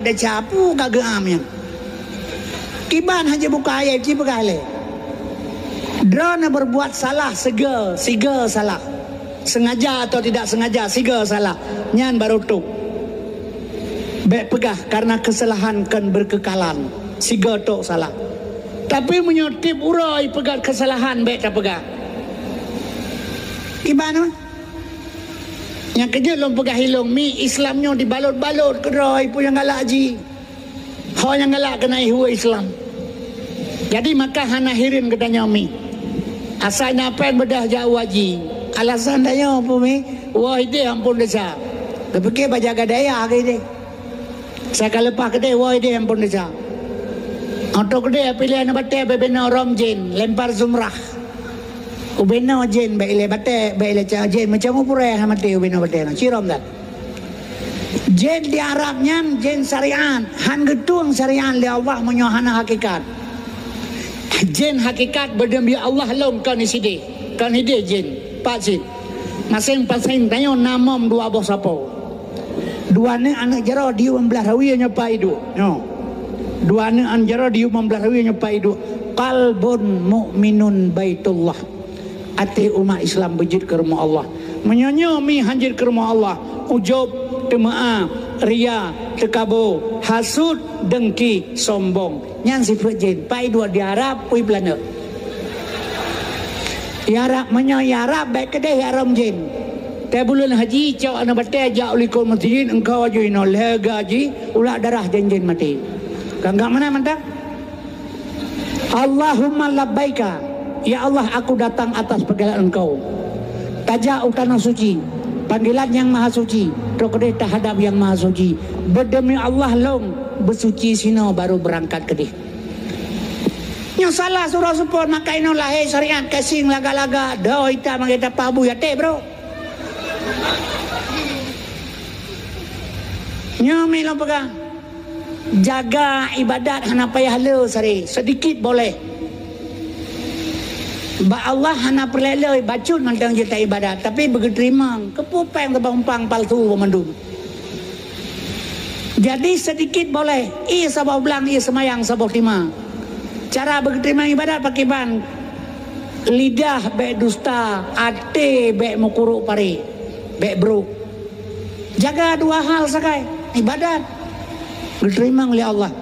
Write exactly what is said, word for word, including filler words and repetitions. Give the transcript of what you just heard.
Desya peue ka geuam nyan. Kiban hana buka ayat ci peugah lé. Droeneuh berbuat salah siga, siga salah. Sengaja atau tidak sengaja, siga salah. Nyan baru tôb. Bék peugah karena kesalahan kan berkekalan. Siga tôb salah. Tapi meunyoe tiep uroe peugah kesalahan, bék tapeugah. Kiban mah? Nyang keujeuet lôn peugah ilong mi, Islam nyoe dibalot-balot keudroe peue nyang galak ji. Ho nyang galak keunan ihue Islam. Jadi maka hana hireuen geutanyoe mi. Asai na péng beudah jak u haji. Alasan tanyoe peue mi? Woe ideh amphon desya. Geupike bak jaga daya keu ideh. Saka leupah keudeh woe ideh amphon desya. Oto keudeh piléh aneuk batée bubena rom jén, lempar zumrah. Ubena jén bék ilée batée, bék ilée ca-, jén macam upurée hana maté ubena batée na. Cirôm that. Jén di Arab nyan jén syariat, han geutueng syariat lé Allah meunyoe hana hakikat. Jén hakikat beudeuh bak Allah lom kon sideh, kon ideh jén, pat cit. Maséng-maséng tanyoe na mom dua boh sapo. Dua aneuk, aneuk jaroe di umblah rawi nyoe pai duek. Nyoe. Dua aneuk an jaroe di umblah rawi nyoe pai duek. Qalbun mu'minun baitullah. Até umat Islam beujeuet keu rumoh Allah. Meunyoe nyoe mi hanjeuet keu rumoh Allah, ujub, teumeu'ah, ria, teukabo, hasut, dengki, sombong. Nyan sifeuet jén. Pai duek di Arab, ui planet. Di Arab, meunyoe di Arab, bék keudeh ya rom jén. Teuh buleuen haji, cok aneuk batée jak u likot meuseujid, engkau aju inoe lhée gaji, ulak darah jén-jén maté. Ka gak mana mantang? Allahumma labbaika, ya Allah, aku datang atas panggilan Engkau. Tajak u tanoh suci, panggilan Nyang Maha Suci, trok keudeh tahadab Nyang Maha Suci. Beudemi Allah lom, beusuci sinoe baru beurangkat keudeh. Nyoe salah surah seupôt, maka inoe lahé syariat kasing laga-laga, do ita manggé tapabu yaté, bro. Nyoe mi lôn peugah. Jaga ibadat hana payah le sare, sedikit boleh. Bak Allah hana peureulée le bacut mantong jeuet ibadat, tapi beugeuteurimong keupeue péng teubang umpang palsu banmandum. Jadi sedikit boleh, ie saboh blang, ie seumayang saboh teuma. Cara beugeuteurimong ibadat pakriban? Lidah bék dusta, até bék meukurok paré, bék brok. Jaga dua hal sagai, ibadat, geuteurimong lé Allah.